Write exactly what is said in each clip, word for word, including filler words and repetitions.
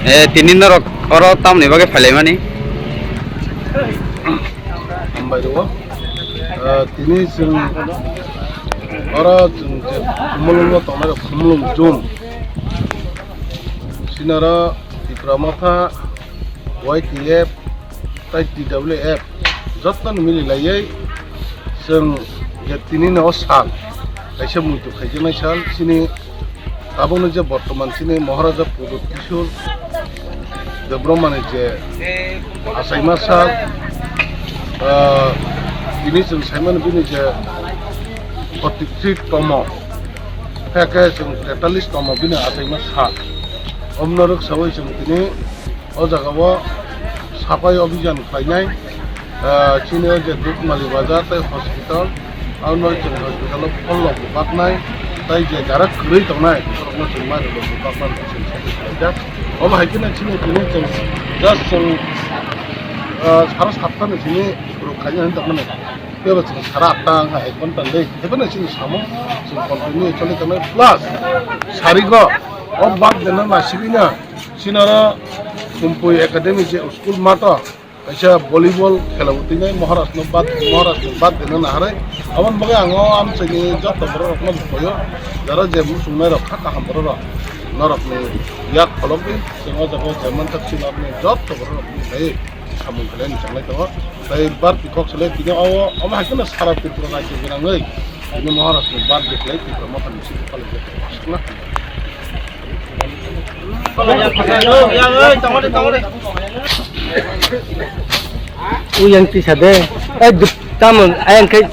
Eh, tini norok oro tamoni bagwi phailaimani? Hambai rwo. Eh, tini chwng oro chwng je Khumulwngo tongnai rok, Khumulwng Zone. Sinaro Tipra Motha, Y T F, tai T W F jotono mili laiwi chwng je tini no sal kaisa muitu khaijaknai sal, chini tabukno je bortoman chini Maharaja Pradyut Kishore Debbarmani je achaima sal, ah, tini chwng saimano bini je forty three tomo, khe khe chwng tetallis tomo bini achaima sal. Omno rwksawi chwng tini o jaga o sapai obhijan khlainai, ah, chini o je Dukmali bazar tei hospital, abo no chwng hospital o pholno bubaknai, tei je jara kwrwi tongnai, borokno chwng mai rwgwi bubakna chwng sapai khlaijak. Omo hai kheno chini tini chwng just chwng, ah, sara satta ni simi rwkhaina hinwi tongmani. Teibo chwng sara atta wngkha ek ghonta le, haiphano chini samung chwng continue choli tongnai, plus sarigo o birthday no nasigwino chini oro Kumpui Academy je school mato kaisa volleyball khela bo twi nai Maharaj no birth-, Maharaj ni birthday no naharwi. Aboni bagwi ang o amchaini joto borok rok no buphai o, jara je muchungnai rok kha kaham borok rok norok ni yak phologwi chwng o jaga o je manthak chini oro ni joto borok rok ni bai samung khlaini changlai tongo. Tai bar pi kok sele tini o, omo hai kheno sara Tripura rajyo gwnangwi tini Maharaj ni bar de khlai Tripura motha ni simi phalai jak. Uyang tisa de. Eh, dup, tamo, ayang kai.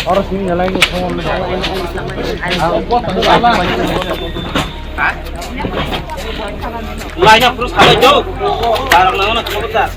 Oro sini nalai ni. Laina puro salai jo. Barang nang na kena besar.